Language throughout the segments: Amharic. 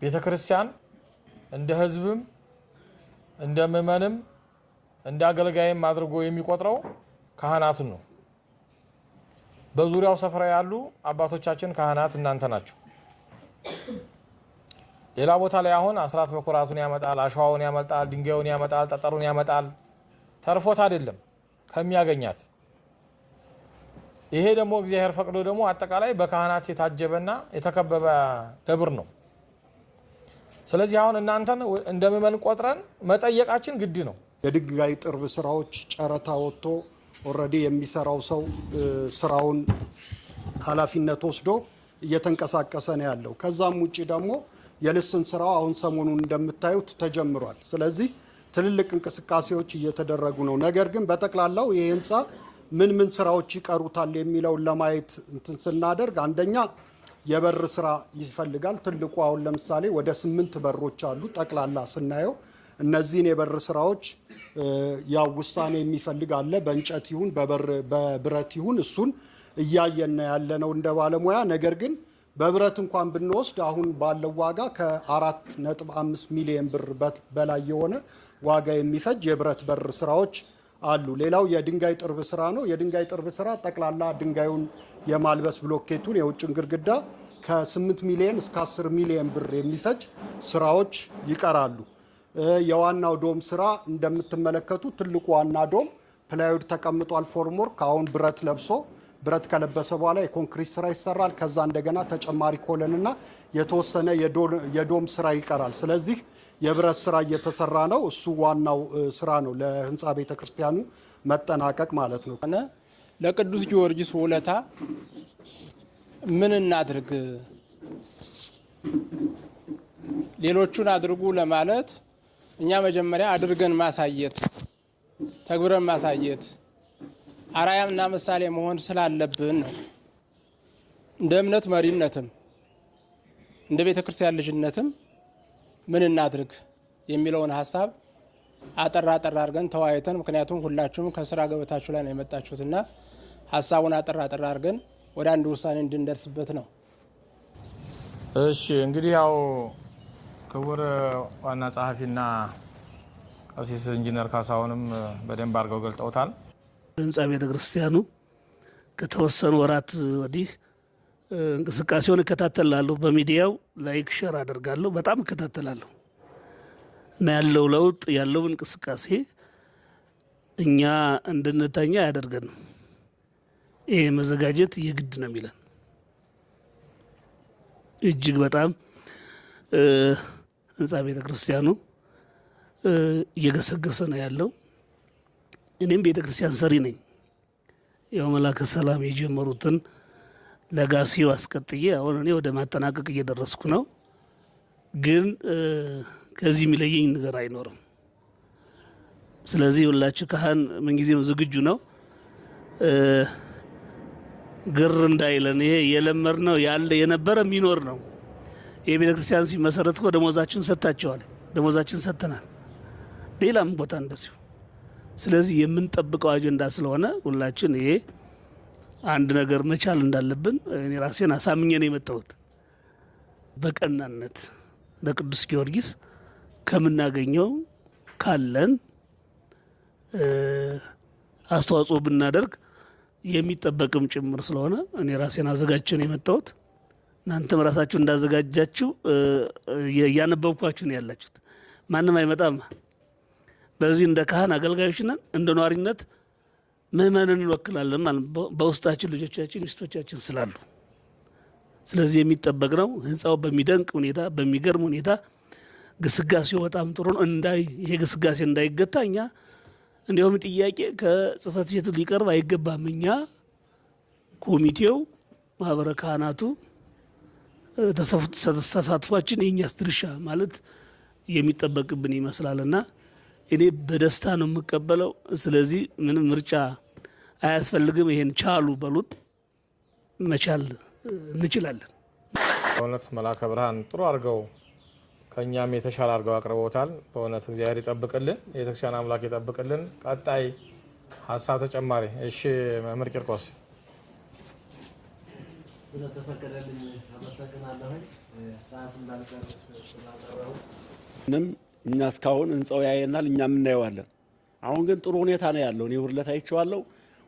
ቤተ ክርስቲያን እንደ ሕዝብም እንደ ምእመንም እንደ አገልጋይም አድርጎ የሚቆጥረው ካህናቱን ነው። በዙሪያው ሰፍራ ያሉ አባቶቻችን ካህናት እናንተ ናቸው። ሌላ ቦታ ላይ አሁን አስራት በኩራቱን ያመጣል፣ አሸዋውን ያመጣል፣ ድንጋዩን ያመጣል፣ ጠጠሩን ያመጣል። ተርፎት አይደለም ከሚያገኛት። ይሄ ደግሞ እግዚአብሔር ፈቅዶ ደግሞ አጠቃላይ በካህናት የታጀበና የተከበበ ደብር ነው። ስለዚህ አሁን እናንተን እንደ ምእመን ቆጥረን መጠየቃችን ግድ ነው። የድንጋይ ጥርብ ስራዎች ጨረታ ወጥቶ already የሚሰራው ሰው ስራውን ኃላፊነት ወስዶ እየተንቀሳቀሰ ነው ያለው። ከዛም ውጭ ደግሞ የልስን ስራው አሁን ሰሞኑን እንደምታዩት ተጀምሯል። ስለዚህ ትልልቅ እንቅስቃሴዎች እየተደረጉ ነው። ነገር ግን በጠቅላላው ይህ ህንፃ ምን ምን ስራዎች ይቀሩታል የሚለውን ለማየት እንትን ስናደርግ አንደኛ የበር ስራ ይፈልጋል። ትልቁ አሁን ለምሳሌ ወደ 8 በሮች አሉ ጠቅላላ ስናየው እነዚህን የበር ስራዎች ያው ውሳኔ የሚፈልግ አለ። በእንጨት ይሁን በብረት ይሁን እሱን እያየን ያለ ነው እንደ ባለሙያ። ነገር ግን በብረት እንኳን ብንወስድ አሁን ባለው ዋጋ ከ4.5 ሚሊዮን ብር በላይ የሆነ ዋጋ የሚፈጅ የብረት በር ስራዎች አሉ። ሌላው የድንጋይ ጥርብ ስራ ነው። የድንጋይ ጥርብ ስራ ጠቅላላ ድንጋዩን የማልበስ ብሎኬቱን፣ የውጭን ግድግዳ ከ8 ሚሊዮን እስከ 10 ሚሊዮን ብር የሚፈጅ ስራዎች ይቀራሉ። የዋናው dome ስራ እንደምትመለከቱ ትልቁ ዋና dome plywood ተቀምጧል። Formwork አሁን ብረት ለብሶ ብረት ከለበሰ በኋላ የኮንክሪት ስራ ይሰራል። ከዛ እንደገና ተጨማሪ column ና የተወሰነ የ dome ስራ ይቀራል። ስለዚህ የብረት ስራ እየተሰራ ነው። እሱ ዋናው ስራ ነው ለህንፃ ቤተ ክርስቲያኑ መጠናቀቅ ማለት ነው። ለቅዱስ ጊዮርጊስ ውለታ ምን እናድርግ፣ ሌሎቹን አድርጉ ለማለት እኛ መጀመሪያ አድርገን ማሳየት፣ ተግብረን ማሳየት፣ አርአያና ምሳሌ መሆን ስላለብን ነው። እንደ እምነት መሪነትም እንደ ቤተ ክርስቲያን ልጅነትም ምን እናድርግ የሚለውን ሀሳብ አጠር አጠር አድርገን ተወያይተን፣ ምክንያቱም ሁላችሁም ከስራ ገበታችሁ ላይ ነው የመጣችሁትና ሀሳቡን አጠር አጠር አድርገን ወደ አንድ ውሳኔ እንድንደርስበት ነው። እሺ፣ እንግዲህ ያው ክቡር ዋና ጸሐፊና ቀሲስ ኢንጂነር ካሳሁንም በደንብ አድርገው ገልጠውታል። ህንፃ ቤተ ክርስቲያኑ ከተወሰኑ ወራት ወዲህ እንቅስቃሴውን እከታተላለሁ። በሚዲያው like share አደርጋለሁ። በጣም እከታተላለሁ እና ያለው ለውጥ ያለው እንቅስቃሴ እኛ እንድንተኛ አያደርገንም። ይሄ መዘጋጀት የግድ ነው የሚለን እጅግ በጣም ህንፃ ቤተ ክርስቲያኑ እየገሰገሰ ነው ያለው። እኔም ቤተ ክርስቲያን ሰሪ ነኝ። ያው መላከ ሰላም የጀመሩትን ለጋሲው አስቀጥዬ አሁን እኔ ወደ ማጠናቀቅ እየደረስኩ ነው። ግን ከዚህ የሚለየኝ ነገር አይኖርም። ስለዚህ ሁላችሁ ካህን ምንጊዜም ዝግጁ ነው። ግር እንዳይለን ይሄ የለመድነው ያለ የነበረ የሚኖር ነው። ይህ ቤተ ክርስቲያን ሲመሰረት እኮ ደሞዛችን ሰጥታቸዋል፣ ደሞዛችን ሰጥተናል። ሌላም ቦታ እንደዚሁ። ስለዚህ የምንጠብቀው አጀንዳ ስለሆነ ሁላችን ይሄ አንድ ነገር መቻል እንዳለብን እኔ ራሴን አሳምኜ ነው የመጣሁት። በቀናነት ለቅዱስ ጊዮርጊስ ከምናገኘው ካለን አስተዋጽኦ ብናደርግ የሚጠበቅም ጭምር ስለሆነ እኔ ራሴን አዘጋጅቼ ነው የመጣሁት። እናንተም ራሳችሁ እንዳዘጋጃችሁ እያነበብኳችሁ ነው ያላችሁት። ማንም አይመጣም። በዚህ እንደ ካህን አገልጋዮች ነን፣ እንደ ነዋሪነት ምእመንን እንወክላለን ማለት በውስጣችን ልጆቻችን ሚስቶቻችን ስላሉ፣ ስለዚህ የሚጠበቅ ነው። ህንፃው በሚደንቅ ሁኔታ በሚገርም ሁኔታ ግስጋሴው በጣም ጥሩ ነው። ይሄ ግስጋሴ እንዳይገታ እኛ እንዲያውም ጥያቄ ከጽህፈት ቤቱ ሊቀርብ አይገባም። እኛ ኮሚቴው፣ ማህበረ ካህናቱ ተሳትፏችን የእኛስ ድርሻ ማለት የሚጠበቅብን ይመስላልና እኔ በደስታ ነው የምቀበለው። ስለዚህ ምንም ምርጫ አያስፈልግም። ይሄን ቻሉ በሉን፣ መቻል እንችላለን። በእውነት መላከ ብርሃን ጥሩ አድርገው ከእኛም የተሻለ አድርገው አቅርበውታል። በእውነት እግዚአብሔር ይጠብቅልን፣ የቤተክርስቲያን አምላክ ይጠብቅልን። ቀጣይ ሀሳብ ተጨማሪ። እሺ መምህር ቂርቆስ። ስለተፈቀደልኝ አመሰግናለሁኝ። ሰዓት እንዳልጨርስ ስላጠረሁ ምንም እኛ እስካሁን ህንፃው ያየናል፣ እኛም እናየዋለን። አሁን ግን ጥሩ ሁኔታ ነው ያለው። እኔ ውርለት አይቼዋለሁ።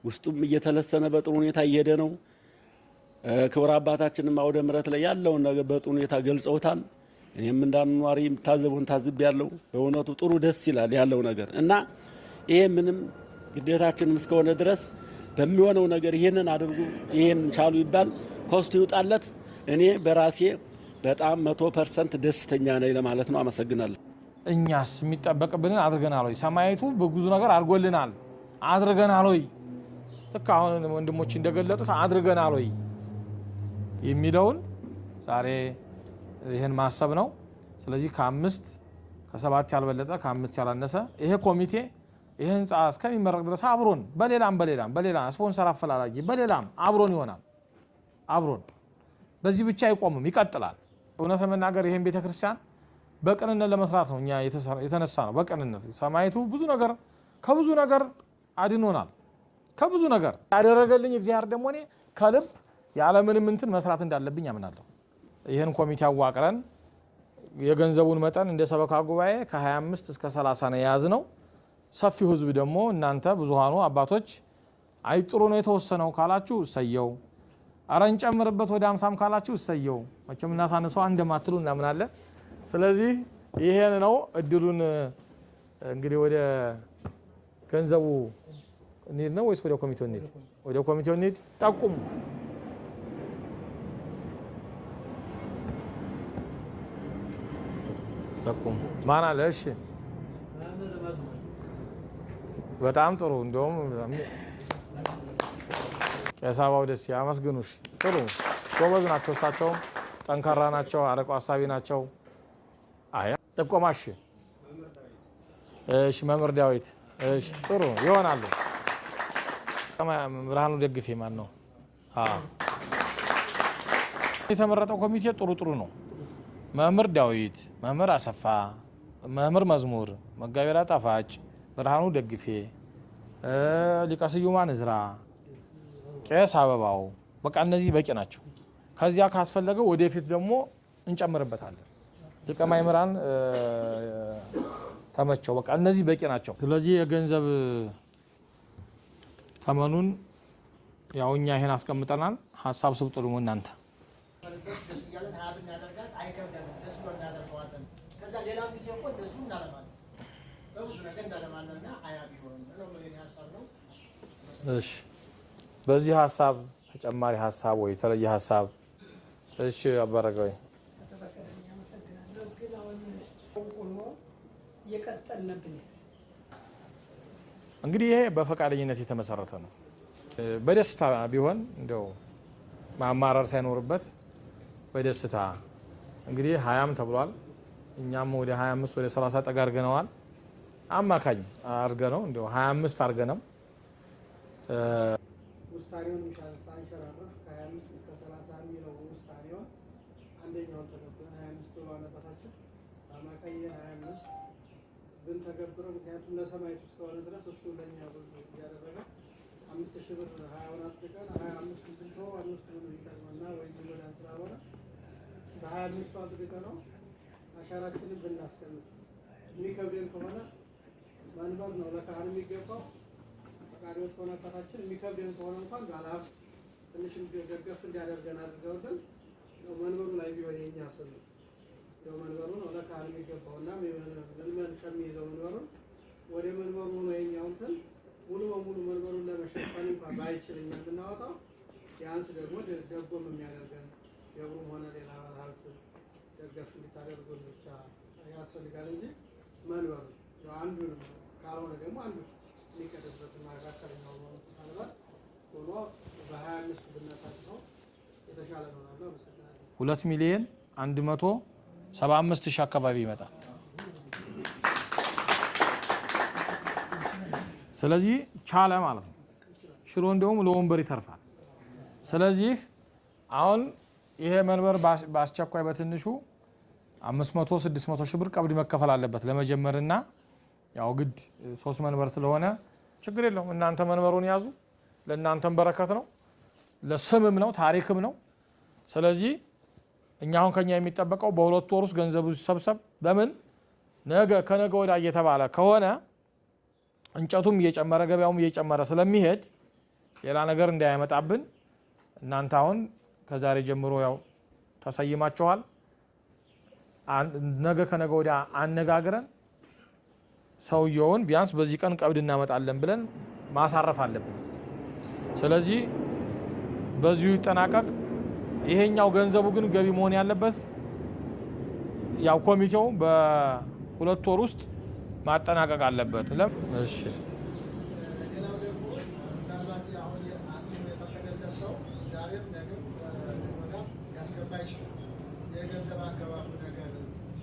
ውስጡም እየተለሰነ በጥሩ ሁኔታ እየሄደ ነው። ክቡር አባታችንም አውደ ምሕረት ላይ ያለውን ነገር በጥሩ ሁኔታ ገልጸውታል። እኔም እንዳኗሪ ታዘቡን ታዝብ ያለው በእውነቱ ጥሩ ደስ ይላል ያለው ነገር እና ይሄ ምንም ግዴታችንም እስከሆነ ድረስ በሚሆነው ነገር ይሄንን አድርጉ ይሄንን ቻሉ ይባል cost ኡ ይውጣለት። እኔ በራሴ በጣም 100% ደስተኛ ነኝ ለማለት ነው። አመሰግናለሁ። እኛስ የሚጠበቅብንን አድርገናል ወይ? ሰማይቱ በብዙ ነገር አድርጎልናል፣ አድርገናል ወይ? ልክ አሁን ወንድሞች እንደገለጡት አድርገናል ወይ የሚለውን ዛሬ ይህን ማሰብ ነው። ስለዚህ ከ5 ከ7 ያልበለጠ ከ5 ያላነሰ ይሄ ኮሚቴ ይሄ ህንፃ እስከሚመረቅ ድረስ አብሮን በሌላም በሌላም በሌላ ስፖንሰር አፈላላጊ በሌላም አብሮን ይሆናል። አብሮን በዚህ ብቻ አይቆምም፣ ይቀጥላል። እውነት ለመናገር ይሄን ቤተክርስቲያን በቅንነት ለመስራት ነው እኛ የተነሳ ነው። በቅንነት ሰማይቱ ብዙ ነገር ከብዙ ነገር አድኖናል። ከብዙ ነገር ያደረገልኝ እግዚአብሔር ደግሞ እኔ ከልብ ያለምንም እንትን መስራት እንዳለብኝ አምናለሁ። ይህን ኮሚቴ አዋቅረን የገንዘቡን መጠን እንደ ሰበካ ጉባኤ ከ25 እስከ 30 ነው የያዝነው። ሰፊው ህዝብ ደግሞ እናንተ ብዙሃኑ አባቶች አይ ጥሩ ነው የተወሰነው ካላችሁ እሰየው፣ አረ እንጨምርበት ወደ 50ም ካላችሁ እሰየው። መቼም እናሳንሰው እንደማትሉ እናምናለን። ስለዚህ ይሄን ነው እድሉን። እንግዲህ ወደ ገንዘቡ እንሂድ ነው ወይስ ወደ ኮሚቴው እንሂድ? ወደ ኮሚቴው እንሂድ። ጠቁሙ። ጠቁሙ። ማን አለ? እሺ በጣም ጥሩ። እንደውም ቄስ አበባው ደስ ያመስግኑሽ። ጥሩ ጎበዝ ናቸው። እሳቸውም ጠንካራ ናቸው፣ አርቆ አሳቢ ናቸው። አይ ጥቆማሽ። እሺ መምህር ዳዊት። እሺ ጥሩ ይሆናሉ። ብርሃኑ ደግፌ ማን ነው? አዎ የተመረጠው ኮሚቴ ጥሩ ጥሩ ነው። መምህር ዳዊት፣ መምህር አሰፋ፣ መምህር መዝሙር፣ መጋቤ ጣፋጭ፣ ብርሃኑ ደግፌ፣ ሊቀ ስዩማን እዝራ፣ ቄስ አበባው፣ በቃ እነዚህ በቂ ናቸው። ከዚያ ካስፈለገ ወደፊት ደግሞ እንጨምርበታለን። ሊቀ ማእምራን ተመቸው፣ በቃ እነዚህ በቂ ናቸው። ስለዚህ የገንዘብ ተመኑን ያው እኛ ይሄን አስቀምጠናል። ሀሳብ ስጡ ደግሞ እናንተ። ደስ እያለን ሀያ ብናደርጋት አይከብደንም፣ ደስ ብሎ እናደርገዋለን። ከዛ ሌላም ጊዜ እኮ እንደዚሁ እናለማለን፣ በብዙ ነገር እናለማለን እና ሀያ ቢሆን ነው የኔ ሀሳብ ነው። እሺ በዚህ ሀሳብ ተጨማሪ ሀሳብ ወይ የተለየ ሀሳብ? እሺ አባረጋዊ አመሰግናለሁ። ግን አሁን ሆኖ እየቀጠልንብን እንግዲህ ይሄ በፈቃደኝነት የተመሰረተ ነው። በደስታ ቢሆን እንደው ማማረር ሳይኖርበት በደስታ እንግዲህ 20ም ተብሏል። እኛም ወደ 25 ወደ 30 ጠጋ አድርገነዋል። አማካኝ አድርገነው እንደው 25 አድርገነው ውሳኔውን ሳንሸራርፍ ከ25 እስከ 30 የሚለው ውሳኔውን አንደኛውን ተገብረን 25 ብሎ አባታችን በአማካኝ 25 ብንተገብረው፣ ምክንያቱም ለሰማይቱ እስከሆነ ድረስ እሱ ለእኛ ብዙ እያደረገ 5,000 ብር 20ውን አጥብቀን 25 ብንተወው 5 ብር ይጠቅመና ወይ ይጎዳን ስላልሆነ በ25ቱ አጥብቀ ነው አሻራችንን ብናስቀምጥ የሚከብደን ከሆነ መንበር ነው ለካህን የሚገባው። ፈቃሪዎች ከሆነ አባታችን የሚከብደን ከሆነ እንኳን ባለሀብት ትንሽ ደገፍ እንዲያደርገን አድርገውልን መንበሩ ላይ ቢሆን የኛ ስም ነው መንበሩ ነው ለካህን የሚገባው እና ምዕመን ከሚይዘው መንበሩን ወደ መንበሩ ነው የኛው እንትን ሙሉ በሙሉ መንበሩን ለመሸፈን እንኳን ባይችል እኛ የምናወጣው ቢያንስ ደግሞ ደጎም የሚያደርገን ደብሩም ሆነ ሌላ ባለሀብት ደገፍ እንዲታደርጉን ብቻ ያስፈልጋል እንጂ መንበሩ አንዱ ካልሆነ ደግሞ አንዱ የሚቀደስበት መካከለኛው ምናልባት ሆኖ በ25 ብናሳልፈው የተሻለ ነው እላለሁ። አመሰግናለሁ። 2,175,000 አካባቢ ይመጣል። ስለዚህ ቻለ ማለት ነው። ሽሮ እንደውም ለወንበር ይተርፋል። ስለዚህ አሁን ይሄ መንበር በአስቸኳይ በትንሹ 500 600 ሺህ ብር ቀብድ መከፈል አለበት ለመጀመርና ያው ግድ 3 መንበር ስለሆነ ችግር የለውም። እናንተ መንበሩን ያዙ። ለእናንተም በረከት ነው፣ ለስምም ነው፣ ታሪክም ነው። ስለዚህ እኛ አሁን ከኛ የሚጠበቀው በ2 ወር ውስጥ ገንዘቡ ሲሰብሰብ ለምን ነገ ከነገ ወዲያ እየተባለ ከሆነ እንጨቱም እየጨመረ ገበያውም እየጨመረ ስለሚሄድ ሌላ ነገር እንዳያመጣብን እናንተ አሁን ከዛሬ ጀምሮ ያው ተሰይማችኋል። ነገ ከነገ ወዲያ አነጋግረን ሰውየውን ቢያንስ በዚህ ቀን ቀብድ እናመጣለን ብለን ማሳረፍ አለብን። ስለዚህ በዚሁ ይጠናቀቅ። ይሄኛው ገንዘቡ ግን ገቢ መሆን ያለበት ያው ኮሚቴው በ2 ወር ውስጥ ማጠናቀቅ አለበት። እሺ ሌላው ደግሞ ምናልባት አሁን አቅሙ የፈቀደለት ሰው ዛሬም ነገም ወዲያም ሊያስገባ ይችላል። የገንዘብ አገባቡ ነገር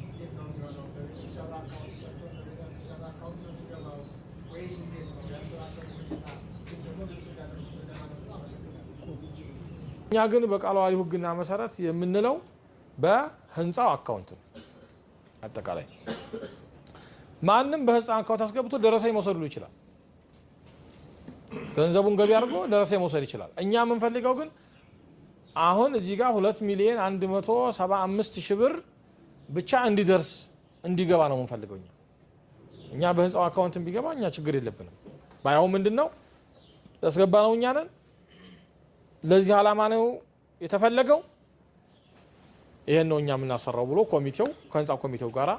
እንዴት ነው የሚሆነው? በቤተሰብ አካውንት ሰርቶ በቤተሰብ አካውንት ነው የሚገባው ወይስ እንዴት ነው የአሰባሰቡ ሁኔታ? ግን ደግሞ ግልጽ እንዲያደርጉት ለማለት ነው። አመሰግናለሁ። እኛ ግን በቃለ ዓዋዲው ሕግና መሰረት የምንለው በህንፃው አካውንት ነው። አጠቃላይ ማንም በህንፃ አካውንት አስገብቶ ደረሰኝ መውሰድ ይችላል። ገንዘቡን ገቢ አድርጎ ደረሰኝ መውሰድ ይችላል። እኛ የምንፈልገው ግን አሁን እዚህ ጋር 2,175,000 ብር ብቻ እንዲደርስ እንዲገባ ነው የምንፈልገው። እኛ በህንፃው አካውንት ቢገባ እኛ ችግር የለብንም። ባይሆን ምንድነው ያስገባነው እኛ ነን። ለዚህ ዓላማ ነው የተፈለገው። ይሄን ነው እኛ የምናሰራው ብሎ ኮሚቴው ከህንፃ ኮሚቴው ጋራ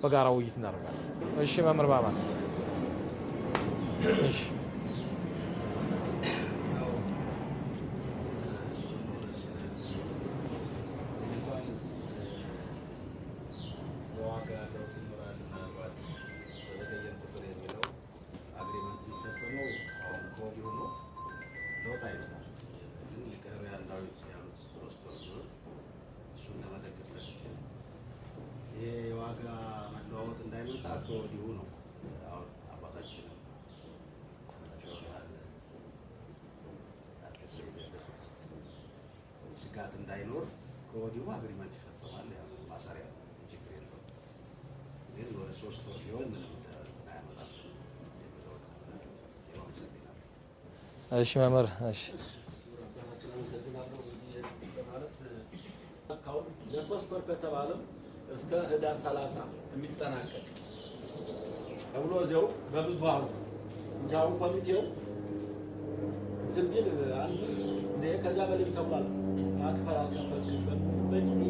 በጋራ ውይይት እናደርጋለን። እሺ መምህር ባባ እሺ የዋጋ ለውጥ ይኖራል ምናልባት በዘገየን ቁጥር የሚለው agreement የሚፈጸመው አሁን ከወዲሁ ነው። ለውጥ አይኖርም። ግን ሊቀ ኅሩያን ዳዊት ያሉት 3 ወር ቢሆን እሱን ለመደገፍ ፈልጌ ነው። ይሄ የዋጋ መለዋወጥ እንዳይመጣ ከወዲሁ ነው። አሁን አባታችንም ታደሰ የገለጹት ስጋት እንዳይኖር ከወዲሁ agreement ይፈጸማል። ያው ማሰሪያ ችግር የለውም። ግን ወደ 3 ወር ቢሆን ምንም አያመጣም የሚለው አመሰግናለሁ። እሺ መምህር እሺ አባታችን አመሰግናለሁ። በማለት አካውንት ለ3 ወር ከተባለም እስከ ህዳር 30 የሚጠናቀቅ ተብሎ እዚያው በብዙሃኑ እንጂ አሁን ኮሚቴው እንትን ቢል አንዱ እንደ ከዚያ በላይም ተብሏል። ማክፈል አልከፈልክም በሚልበት ጊዜ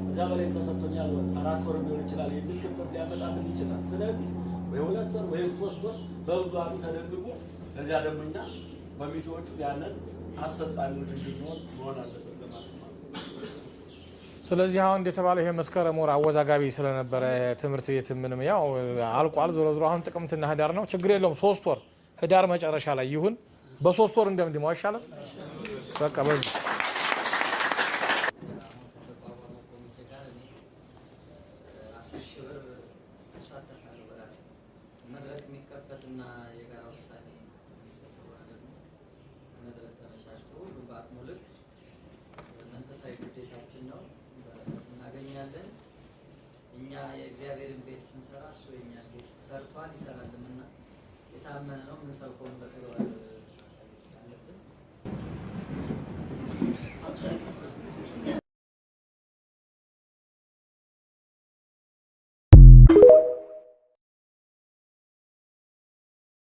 ከዚያ በላይም ተሰጥቶኛል 4 ወር ሊሆን ይችላል የሚል ክፍተት ሊያመጣብን ይችላል። ስለዚህ ወይ 2 ወር ወይ 3 ወር በብዙሃኑ ተደንግጎ ከዚያ ደግሞ እኛ ኮሚቴዎቹ ያንን አስፈጻሚዎች እንድንሆን መሆን አለበት ለማለት ነው። ስለዚህ አሁን እንደተባለው ይሄ መስከረም ወር አወዛጋቢ ስለነበረ ትምህርት ቤት ምንም ያው አልቋል። ዞሮ ዞሮ አሁን ጥቅምትና ህዳር ነው፣ ችግር የለውም። 3 ወር ህዳር መጨረሻ ላይ ይሁን። በ3 ወር እንደምድመው አይሻልም? በቃ በዚህ ከተቋቋመው ኮሚቴ ጋር እኔ 10 ሺህ ብር እሳተፋለሁ በራሴ። መድረክ የሚከፈትና የጋራ ውሳኔ የሚሰጠው ደግሞ መድረክ ተመቻችቶ ሁሉም በአቅሙ ልክ መንፈሳዊ ግዴታችን ነው፣ በረከት እናገኛለን። እኛ የእግዚአብሔርን ቤት ስንሰራ እሱ የእኛን ቤት ሰርቷል ይሰራልምና የታመነ ነው። የምንሰብከውን በተግባር